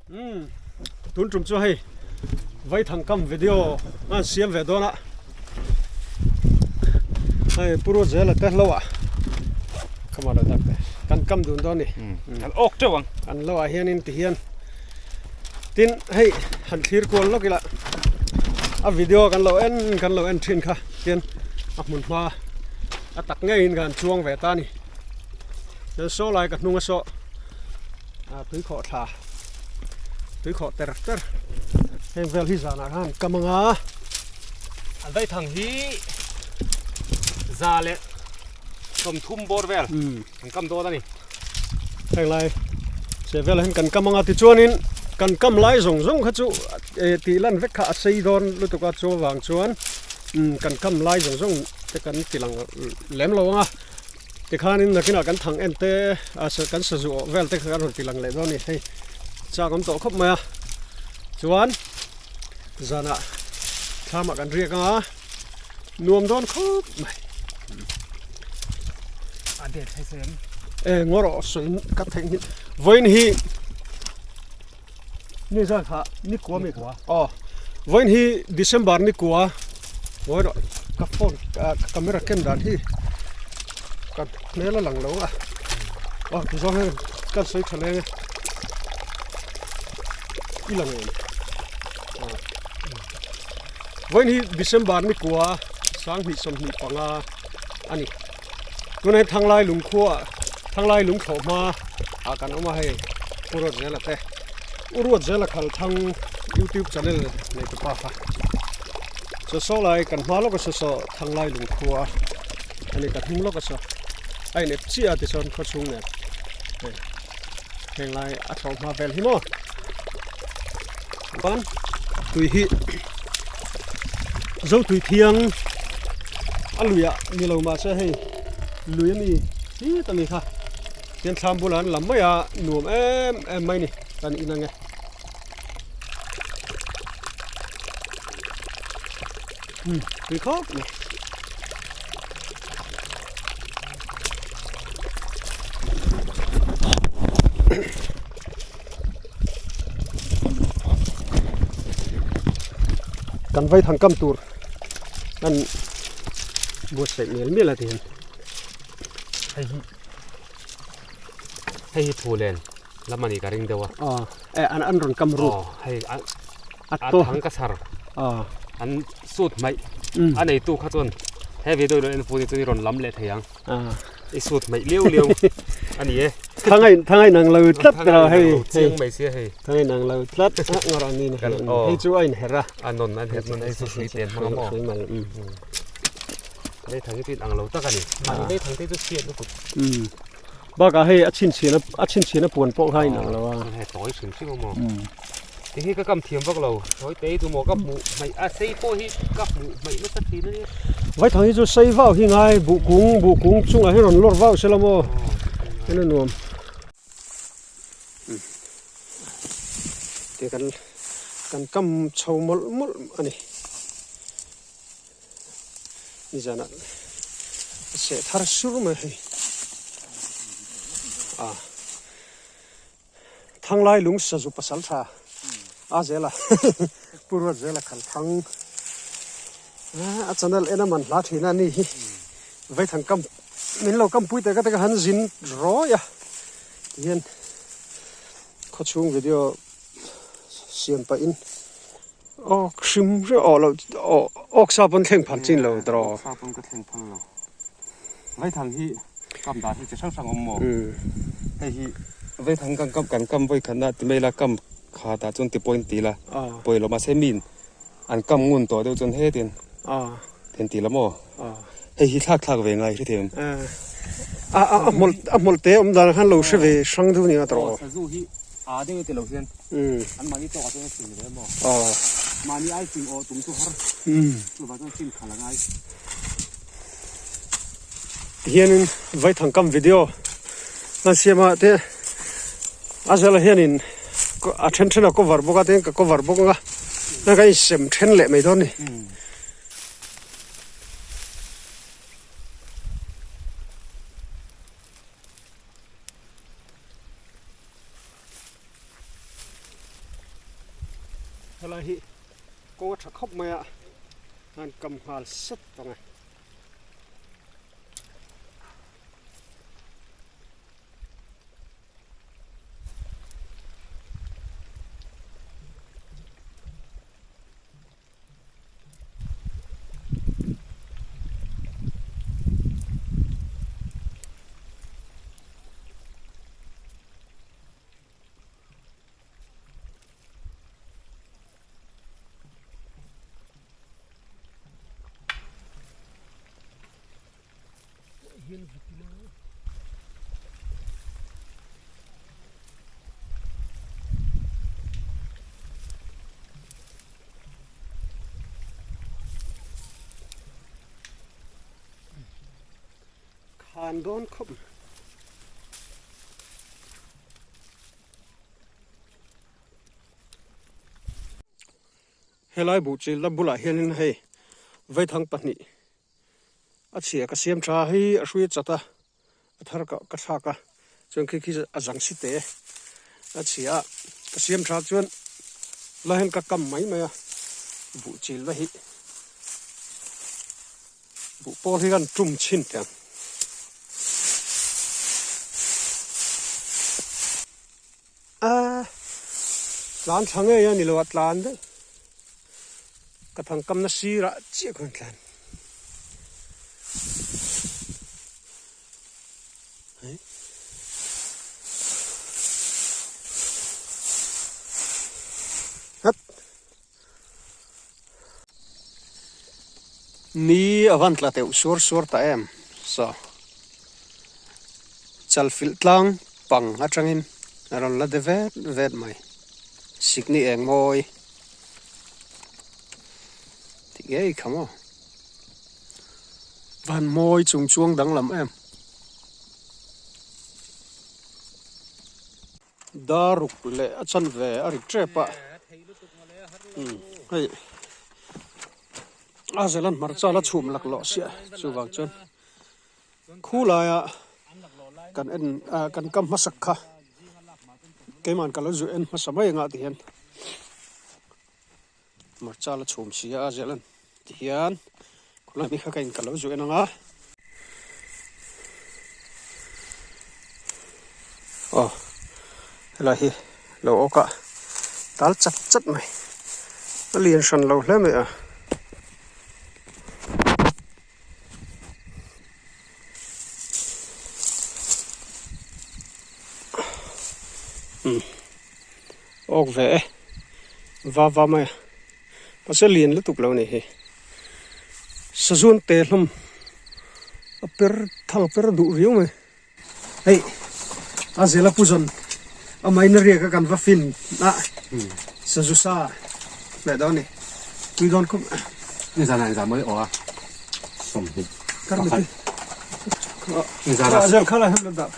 Umm tun tum chu hei vaithang kam video an siam ve dawn a hei pu Ruatzela te hlo ah come on dak te kan kam dun dawn ni kan awk teuh ang kan hlo ah hianin ti hian tin hei han thlir kual lawk ila a video kan lo en kan lo en thin kha tian a hmun hma a tak ngeiin kan chuang ve ta a ni chuan saw lai ka hnung a saw. Tui khawh thla tui khawh ter ter heng vel hi zanah khan kam anga a daithang hi za leh sawmthum bawr vel an kam dawn a ni heng lai che vel hian kan kam anga tichuanin kan kam lai zawng zawng kha chu tih lan vek kha a sei dawn lutuk a chu avang chuan kan kam lai zawng zawng te kan ti lang lem lo anga. Tikhanin nakinah kan thang en te a kan sazu awh vel te kha kan rawn ti lang leh dawn a ni hei chak awm tawh khawp mai a chuan zanah thlamah kan riak anga nuam dawn khawp mai a det thei se em e ngaw rawh sawi ka theih hi vawiin hi ni zan kha ni kua mi aw vawiin hi December ni kua ngawi rawh ka phone ka camera ken dan hi ka hmel a lang lo a aw ti zawng hian kan sawi tha leng e i lang em vawiin hi December ni kua sanghnih sawmhnih panga a ni. Tunah hian Thanglai lungkhua Thanglai lungthlawh hma ah kan awm a hei Pu Ruatzela te U Ruatzela khal thang youtube channel nei tu pa kha chu saw lai kan hma lawk a saw saw Thanglai lungkhua a ni ka hnung lawk a saw a inep chiah a tichuan khaw chhung nen hei heng lai a thlawh hma vel hi maw chuan tui hi zo tui thiang a luiah ni lo mahse hei lui ami hit ani kha tian thlam bulah an lam mai a nuam em em mai ni kan in ang e. Tui khawp mai. Kan vai thang kam tur an buatsaih mial mial a ti hian. Hei hi hei hi thu len lam a nih ka ring deuh a. Aw e an an rawn kam rut. Aw hei a a thang ka chhar an sut hmaih a neitu kha chuan he video lo en fu ni chuan i rawn lam leh thei ang. I sut hmaih liau liau a ni e. Thangai thangai nang lo tlat ro hei. Chiang mai sia hei. Thangai nang lo tlat ngawr an ni hei chu a in her a. A non an her non hei chu hrui ten hmang a maw. Lei thang hi chu in ang lo tak a ni. Mahni lei thang te chu chhiat lutuk. Bakah hei a chhinchhian a chhinchhian a puan pawh kha a inang lo a. Hei tawi hrim hrim a maw. Ti hi ka kam thiam vak lo. Tawi te hi chu maw ka hmuh hmaih a sei pawh hi ka hmuh hmaih nasa thin a nia. Vaithang hi chu sei vau hi ngai buh kung buh kung chungah hian rawn lawr vau sela maw. En a nuam. Ti kan kan kam chho mawlh mawlh a ni. Nizanah a seh thar sur mai hei a Thanglai lung sazu pasal tha a zela Pu Ruatzela khal thang a channel en a man hla thin a ni hi Vaithang kam min lo kam pui te ka te ka han zin rawi a tihian khawchhung video siam pahin. Awk hrim hrim awh loh awh awk sa pawn thleng phal chin lo tawh. Awk sa pawn ka thleng phal lo. Vaithang hi kam dan hi chi hrang hrang awm maw? Hei hi vaithang kan kam kan kam vawi khatna ti mai la kam kha tah chuan ti pawhin ti la pawi lo mahse min an kam ngun tawh deuh chuan hetin then ti la maw? Hei hi thlak thlak ve ngai hre thei em? A a hmawlh a hmawlh te awm dan khan lo hre ve hrang deuh nia tawh. Sazu hi a deuh e ti lo hian an mahni tawkah chuan a fing ve maw? Mahni ai fing aw tum chu har chuvang chuan fin khalh a ngai. Tihianin Vaithangkam video an siam a te a zela hianin a then then a cover bawk a tin ka cover bawk ang a ka insem then leh mai dawn a ni. Helai hi kawng a tha khawp mai a, an kam nghal sat ang e. Khan dawn khawp mai. Helai buhchilna bulah hianin hei vaithang pahnih a chhia ka siam tha hi a hrui chat a a thar ka ka thlak a chuan khi khi a zang si te a chhia a ka siam tha chuan lai hian ka kam mai mai a buhchilna hi buh pawl hi kan tum chhin teh ang. A tlan thla ngei a ni lo a tlan daih ka thang kamna sirah chiah khan tlan hat ni a van tla deuh suar suar ta em saw chalfilh tlang pang atangin a rawn la de vet vet mai sikni eng mawi tih ngei kha maw van mawi chung chuang danglam em. Daruk leh a chanve a ri tep a hei a zelan hmarcha la chhum laklawh siah chuvang chuan khulaia kan en ah kan kam hmasak kha keimahn ka lo zu en hmasa mai anga ti hian hmarcha la chhum si a zelan ti hian khulai mi kha ka in ka lo zu en anga aw helai hi lo awk a tal chat chat mai a lian hran lo hle mai a. Awk ve e va va mai a mahse lian lutuk lo a nih hi sazun te hlawm a per thang a per duh riau mai hei a zela pu zawn a maina riak a kan va fin a sazu sa hmeh dawn a ni tui dawn khawp mai. Nizan ah inzah mawi aw a 21 pakhat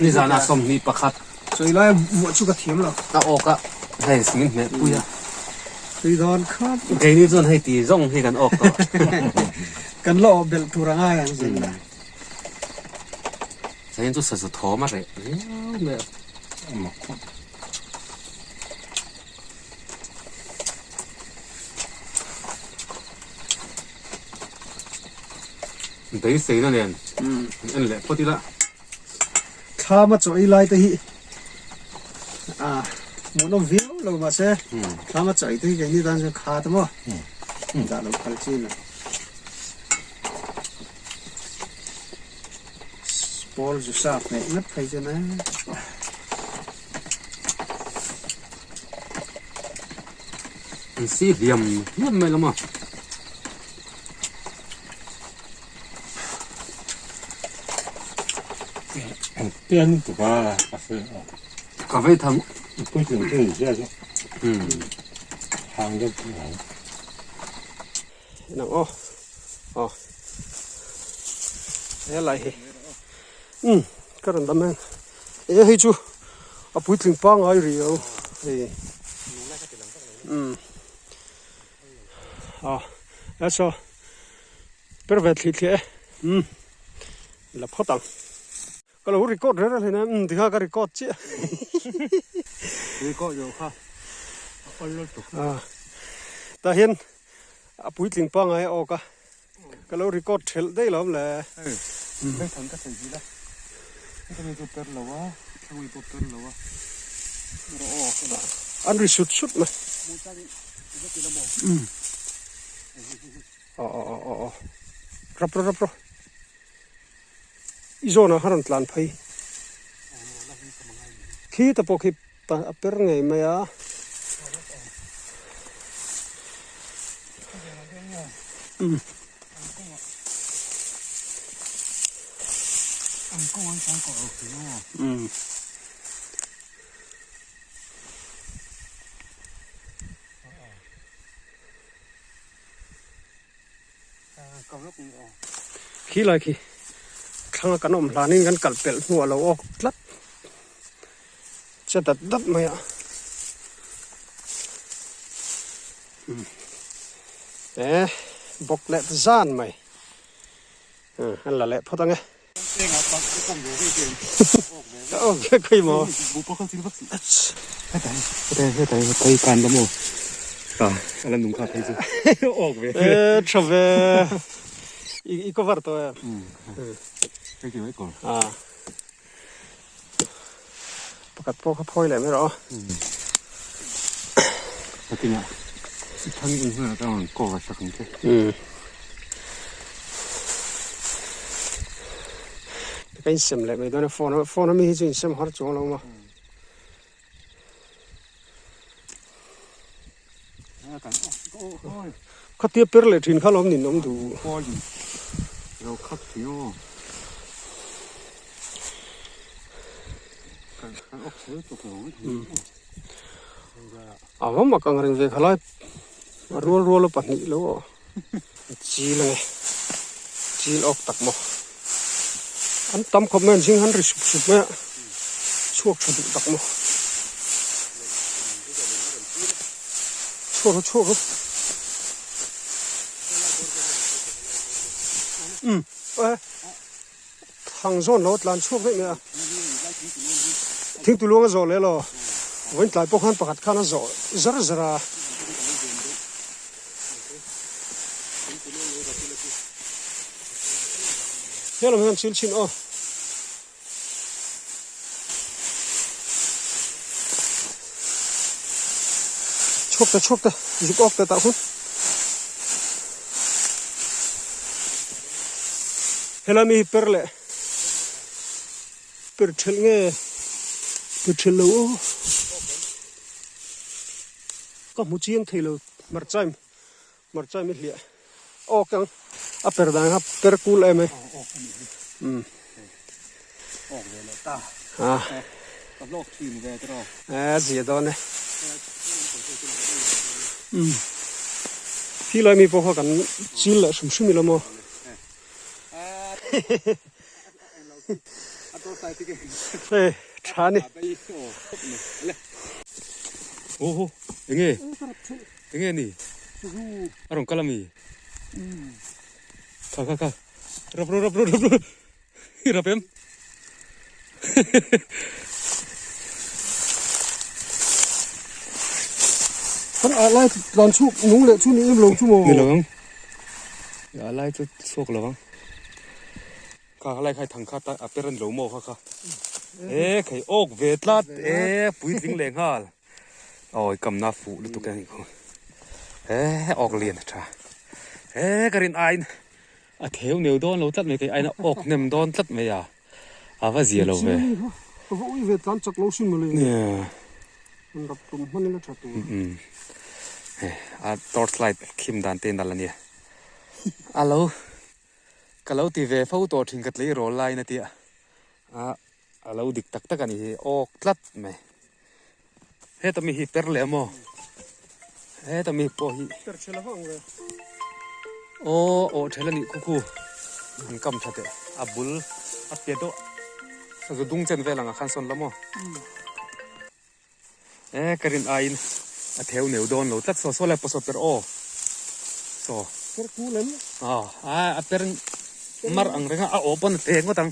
nizan ah 21 Chawi lai vuah chu ka thiam lo. A awk a hei min hmeh pui a. Tui dawn khawp. Keini chuan hei ti zawng hi kan awk tawh. Kan la awh belh tur a ngai ang zin la. Zain chu sazu thawm a reh riau mai a. Mak khawp. Beiseina nen en leh phawt ila. Thlam a chaw ei lai te hi a hmuhnawm viau lo mahse thlam a chaw ei te hi keini tan chuan kha ta maw dah lo phal chin a pawl zu sap hmeh ngat phei chuan e. An si hliam hliam mai lo maw. Ka vei tham. Nang aw aw helai hi um ka rawn dam em e hei chu a puitling pangngai riau hei um a saw Per ve thli thli e umm la phawt ang. Ka lo record reng reng hlei nen tikha ka record chiah. Record lo kha a awl lutuk. A Tah hian a puitling pangngai a awk a, ka lo record thelh daih lo le. Hei, Vaithang ka sawi zil a, heta mi chu per lo a, thlangi pawh per lo a, rawh aw ka dah. An ri sut sut mai. Aw aw aw aw aw rap rawh rap rawh i zawnah khan rawn tlan phei khi te pawh khi a per ngei mai a. Khi lai khi thlanga kan awm hlanin kan kal pelh hnuah lo awk tlat che dat dat mai a e bawk leh zan mai an la leh phawt ange. Tha ve i cover tawh em pakhat pawh kha phawi leh mai rawh aw. Ka insem leh mai dawn a phone a phone ami hi chu insem har chuang lo maw. Khatia per leh thin kha lawm nin awm duh. A va mak ang reng ve khalai a rual rual a pahnih lo aw chil ange chil awk tak maw an tam khawp mai an zing han ri sup sup mai a chhuak tha duh tak maw chhuak ru chhuak ru umm e Thang zawn lo tlan chhuak daih mai a, thingtuluang a zawh leh lo, vawiin tlai pawh khan pakhat khan a zawh zar zar a. Helam hian chil chhin aw. Chhuak ta chhuak ta zuk awk ta tah hun. Helai mi hi per leh per thelh nge per thelh lo aw ka hmu chiang thei lo hmarchaim hmarchaim i hliah awk ang a per dan kha per kul em e umm a a zia dawn e umm khilai mi pawh kha kan chil leh hrim hrim ila maw. Hei tha ni. Oho enge enge ni a rawn kal ami kha kha kha rap ro rap ro rap ro i rap em Kan ah lai tlan chhuk nung leh chu ni em lo chu maw? Ni lo ang. A lai chu chhuak lo ang. Kha kha lai khai thang kha a per a ni lo maw kha kha. E khai awk ve tlat e puitling leh nghal. Awi kamna fuh lutuk e ni khu. E awk lian a tha. E ka rin aiin a theu neu dawn lo tlat mai kei aiin a awk hnem dawn tlat mai a. A va zia lo ve. Ka va ui ve tlan chak lo sin mawle. An rap tum hman ila tha tur. A torch light khim dan te nal ania. A lo ka lo ti ve fo tawh thin ka tleirawl laiin a tia. A a lo dik tak tak a ni hi awk tlat mai. Heta mi hi per leh maw? Heta mi pawh hi. Per thel a vang ve. Aw aw thel a nih khu khu. An kam tha teh. A bul a piah deuh a zu dung chen vel ang a khan sawn la maw? E ka rin aiin a theu neu dawn lo tlat saw saw lai pawh saw per aw. Saw. Per kul em? Aw a per mar ang reng a a aw pawn a te ngawt ang.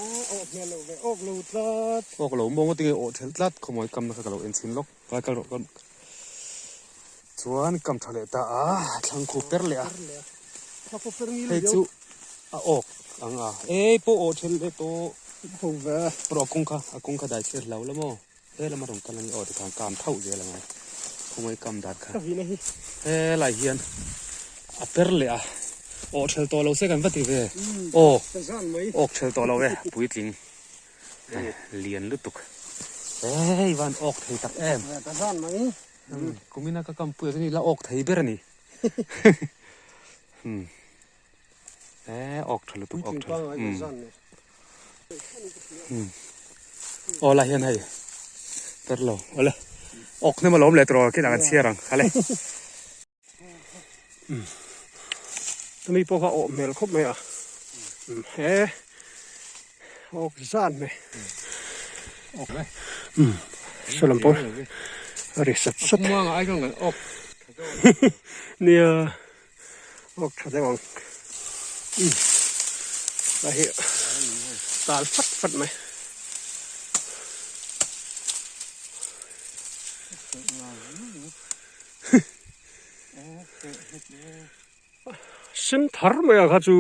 A awh hmel loh ve awk lo tlat. Awk lo maw ngawt nge awh thelh tlat khawmawi kamna kha ka lo en chhin lawk. Kai kal rawh kal. Chuan kam tha leh ta a, thlang khu per leh a. Hei chu a awk ang a, ei pawh awh then leh tawh. Ho ve. Pawh a kawng kha, a kawng kha dai chhiar hlau la maw? He lama rawn kal a ni aw tikhan kam thauh zel ang a, khawngaih kam dan kha. Ka vihna hi. Helai hian a per leh a, awh thel tawh lo se kan va ti ve. Aw, awk thel tawh lo e, puitling. Lian lutuk. Hei van awk thei tak em. Ta zan mai. Kumina ka kampui a ni la awk thei ber a ni. Eh awk tha lutuk awk tha. Aw la hian hei per lo. Awle awk hnem alawm leh tawh khi dang an chhiar ang. Hale. Chumi pawh kha awh hmel khawp mai a he awk zan mai saw lam pawh a ri sat sat nia awk tha deuh ang a hi tal fat fat mai. Sen thar mai a kha chu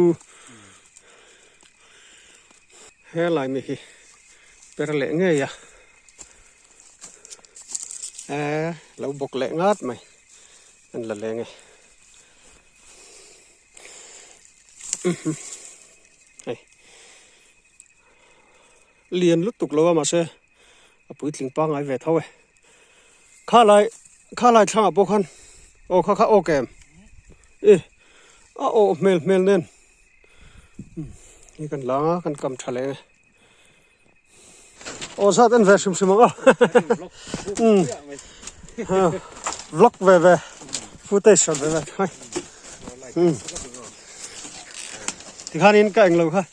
helai mi hi per leh ngei a eh lo bawk leh ngat mai an la leng e hei lian lutuk lo a mahse a puitling pangngai ve tho e khalai khalai thlangah pawh khan aw kha kha awk em e a awh hmel hmel nen hei kan lang a kan kam tha leh aw zat en ve hrim hrim ang a vlog ve ve footage shot ve ve hai tikhanin ka englo kha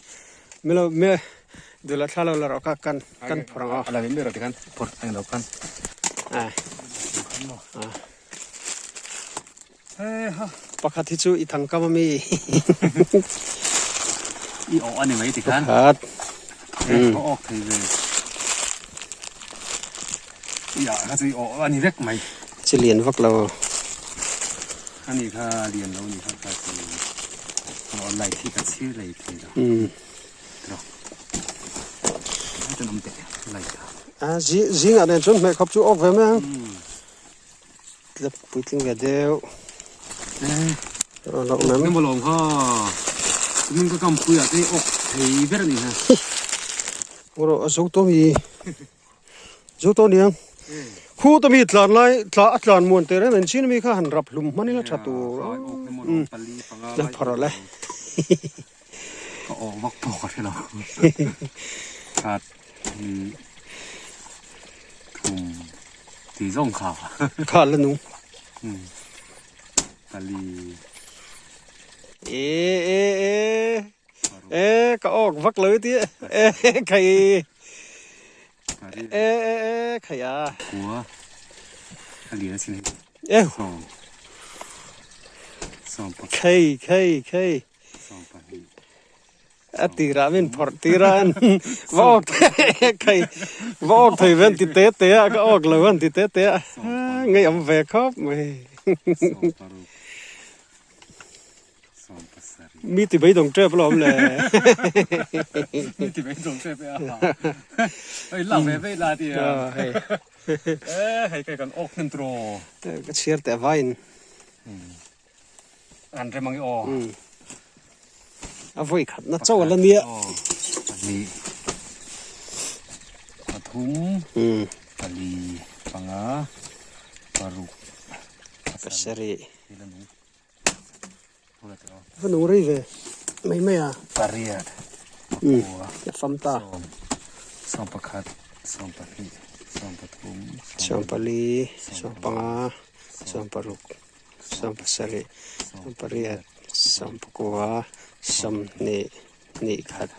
milo me Dula thla lo la rawh kha kan kan phawrh ang aw. A la ber tikhan phawrh ang lo khan. A. Pakhat hi chu i thang kam ami. I awh ani mai tikhan. Pakhat. Ka awk thei ve. I ah kha chu i awh ani vek mai. Chi lian vak lo. Ani kha lian lo ni kha kha chu. Light hi ka chhir lei thei lo. A zingah nen chuan hmeh khawp chu awk ve mai ang tla puitling ve deuh a loh mai emaw lawm kha tumin ka kam puiah te awk thei ber a ni ha rawh a zo tawh mi zo tawh aniang khu te mi tlan lai tla a tlan muan teh reng chin mi kha han rap hlum hman ila tha tur la phawrh le. Ka awh vak pawh ka hre lo. Khat hi thum ti zawng kha. Kha la nung. Pali. E e e e ka awk vak lo ti e khai e e e khai a. Kua a lian sin hei. E. Sawm. Sawm pakhat. Khai khai khai. A tirah min phawrh tir a va awk thei va awk thei ve an ti te te a ka awk lo an ti te te a ngei awm ve khawp mai mi ti beidawng tep alawm le mi ti beidawng tep e a hei lak ve vei la ti a hei hei kai kan awk hnem tro ka chhiar teh vain An rem ang i aw. A vawi khat na chauh a la nia. Pahnih, pathum, pali, panga, paruk, pasarih. Va nung rei ve mai mai a. Pariat, pakua, fam ta. Sawm, sawm pakhat, sawm pahnih, sawm pathum, sawm pali, sawm panga, sawm paruk. Sawmpasarih, sawmpariat, sawmpakua, sawmhnih, hnih khat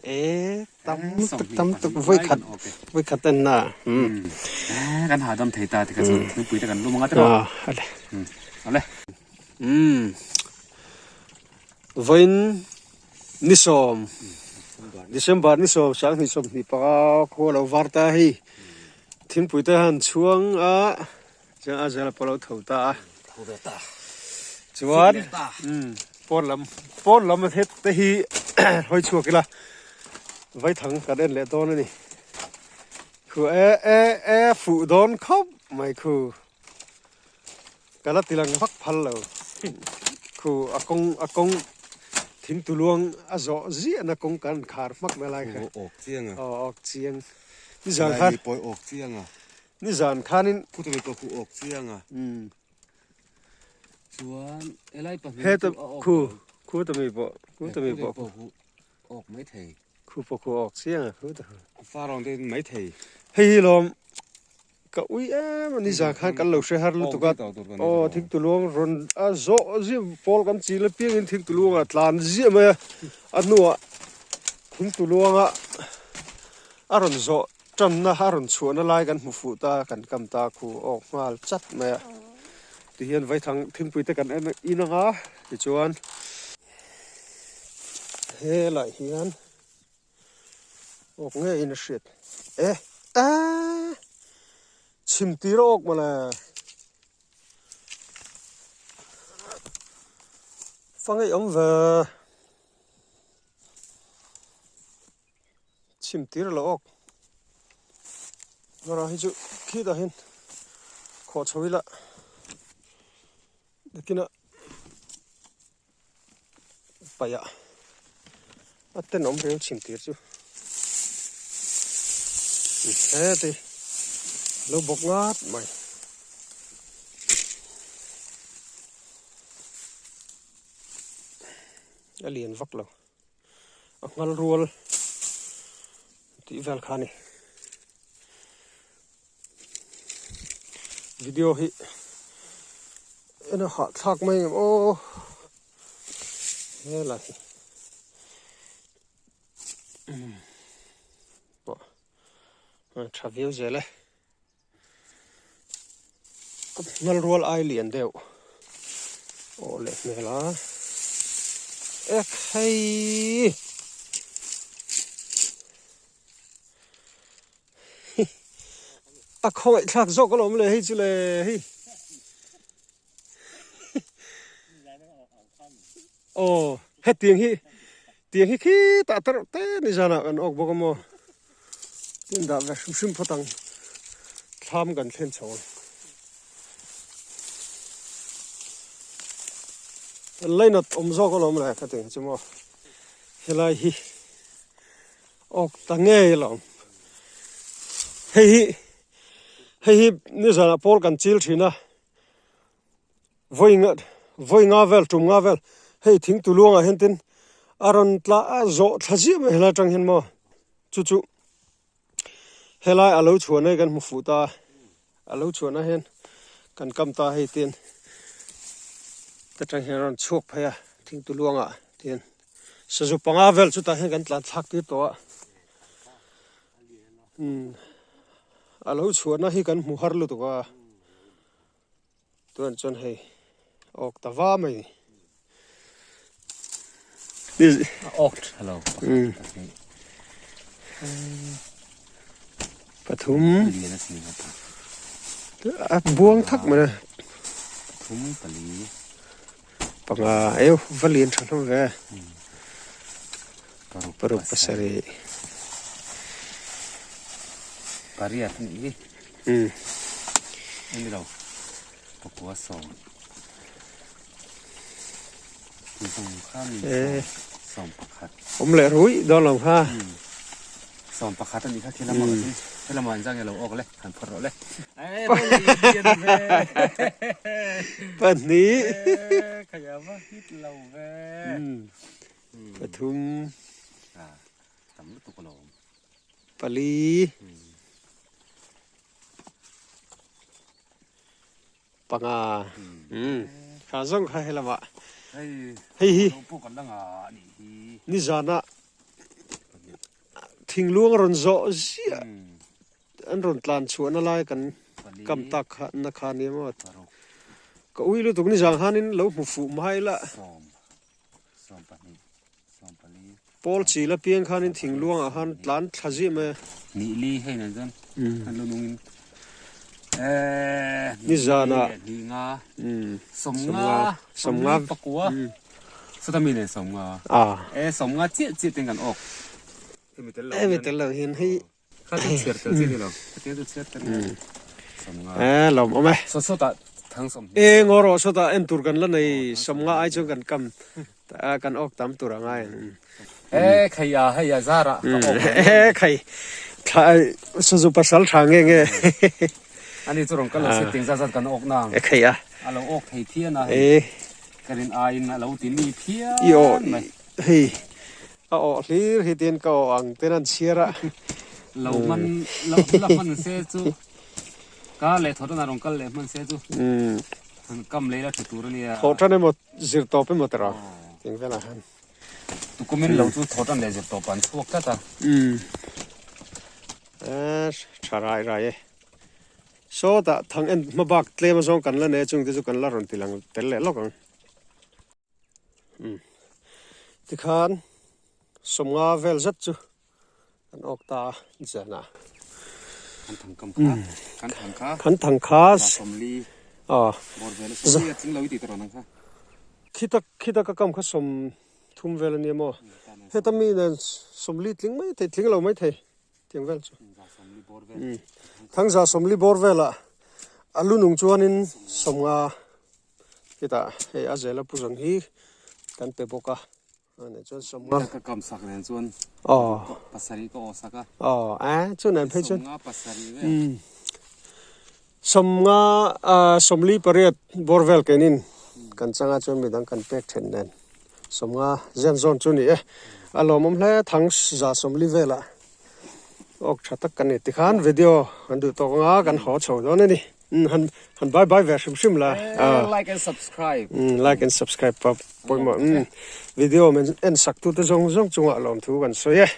e tam tuk tam tuk vawi khat vawi khat en na umm kan hahdam thei ta tikha chuan thingpui te kan lum anga tiraw ale ale umm vawiin ni sawm December ni sawm sanghnih sawmhnih panga khua lo var ta hei thingpui te han chhuang a. Chuan a zela pawh a lo tho ta a. Tho ve ta. Chuan pawn lam pawn lam a het te hi hawi chhuak ila vaithang kan en leh dawn a ni. Khu e e e fuh dawn khawp mai khu. Ka la ti lang vak phal lo. Khu a kawng a kawng thing tuluang a zawh ziahna kawng kan khar hmak na lai kha. Awk chiang a. Aw awk chiang. Nizan khan. Lai pawi awk chiang a. Nizan khanin. Khu tumi pawh khu awk chiang a. Chuan helai pahnih chu a awk. Khu khu tumi pawh khu tumi pawh khu awk mai thei. Khu pawh khu awk chiang a khu ta. Far ang te mai thei. Hei hi lawm Ka ui em a nizan khan kan lo hre har lutuk a, aw thingtuluang rawn a zawh ziah pawl kan chil apiangin thingtuluangah a tlan ziah mai a, a hnuah thingtuluanga a rawn zawh tanna a rawn chhuahna lai kan hmu fuh ta kan kam ta khu awk nghal chat mai a, tihian vaithang thingpui te kan en in ang a tichuan helaiah hian. Awk nge in a hriat e eh chhim tir a awk mawle fa ngei awm ve chhim tir lo awk ngara hi chu khitah hian khawh chho ila nakinah. Paih ah a tenawm reng chhim tir chu heti lo bawk ngat mai. A lian vak lo a nghal rual tih vel kha a ni. Video hi en a hahthlak mai em aw helai hi pawh a tha viau zel e ngal rual ai lian deuh aw leh hmel a ek hei. A khawngaih thlak zawk alawm le hei chu le hei. Aw hetiang hi tiang hi khitah te reuh te ni zanah kan awk bawk a maw tin dah ve hrim hrim phawt ang thlam kan thlen chho ang. Kan lainat awm zawk alawm le ka tiang chu maw helai hi. Awk ta ngei alawm. Hei hi hei hi nizanah pawl kan chil thin a, vawi nga vawi nga vel tum nga vel hei thing tu luangah hian tin a rawn tla a zawh thla ziah mai helai atang hian maw chu chu helai a lo chhuahna hi kan hmu fuh ta a, a lo chhuahna hian kan kam ta hei tin ta tang hian a rawn chhuak phei a thing tu luangah tin. Sazu panga vel chutah hian kan tlan thlak tir tawh a umm a lo chhuahna hi kan hmu har lutuk a chuan chuan hei awk ta va mai ni a awk tha lo umm pathum a buang thak mai a pathum pali. Panga eu va lian tha hlawm ve paruk pasarih pariat a nih hi a ni lo pakua sawm sawm pakhat awm leh ruih dawn lo kha sawm pakhat a nih kha khi lamah chuan he lamah an zang nge lo awk le han phawrh rawh le Pahnih pathum pali panga kha zawng kha helamah hei hi nizanah thingluang a rawn zawh ziah. An rawn tlan chhuahna lai kan kam tak kha na kha nia maw ka ui lutuk ni zang hanin lo hmu fuh mai la pawl chi la piang khanin thingluangah khan tlan thla zih mai a. Nih li hei nen chuan an lu nungin. Nizana sawmnga sawmnga pakua sawta mi nen sawmnga e sawmnga chiah chiah ten kan awk hemi tel lo hian hei kha chu chhiar tel chi ni lo hetiang chu chhiar tel sawmnga e lawm awm e saw sawtah thang sawm e ngaw rawh sawtah en tur kan la nei sawmnga ai chuan kan kam kan awk tam tur a ngai E khai a hei a zar ah ka awk E khai thla sazu pasal tha nge nge ani chu rawn kal lo se ting zat zat kan awk nang E khai a a lo awk thei phian a hei ka rin aiin a lo ti mi phian I aw hei a awh hlir hi tin ka awh ang ten an chhiar a lo hman lo la hman se chu ka leh thawh tan a rawn kal leh hman se chu kam lei la tha tur ania thawh tan emaw zir tawp emaw tawrh ang ting velah hian. Tukumin lo chu thawt an leh zir tawp an chhuak tlat a. Umm eh tha rai rai e. Sawtah thang en hma bak tlem azawng kan la nei a chung te chu kan la rawn ti lang tel leh lawk ang. Umm tikhan sawmnga vel zet chu kan awk ta a zan ah. Kan thang kam kha kan thang kha. Kan thang kha. Sawmli. Aw. Bawr vel a sawmli a tling lo i tih ta rawn ang kha. Khita khita ka kam kha sawm thum vel ania maw? Heta mi nen sawmli tling mai thei tling lo mai thei tiang vel chu. Thangza sawmli bawr velah a lu nung chuanin sawmnga khitah hei a zela pu zawn hi kan pe bawk a ani chuan sawmnga. Ka kam sak nen chuan pasarih ka aw sak a. Aw a chu nen phei chuan. Sawmnga pasarih vel. Sawmnga sawmli pariat bawr vel keinin kan changa chuan midang kan pek then nen sawmnga zen zawn chu ni e. A lawmawm hle thang za sawmli velah awk tha tak kan ni tikhan video kan duh tawk anga kan haw chho dawn a ni. Han han bye bye ve hrim hrim la. Like and subscribe. Like and subscribe pa pawimawh video min en sak tute zawng zawng chungah lawmthu kan sawi e.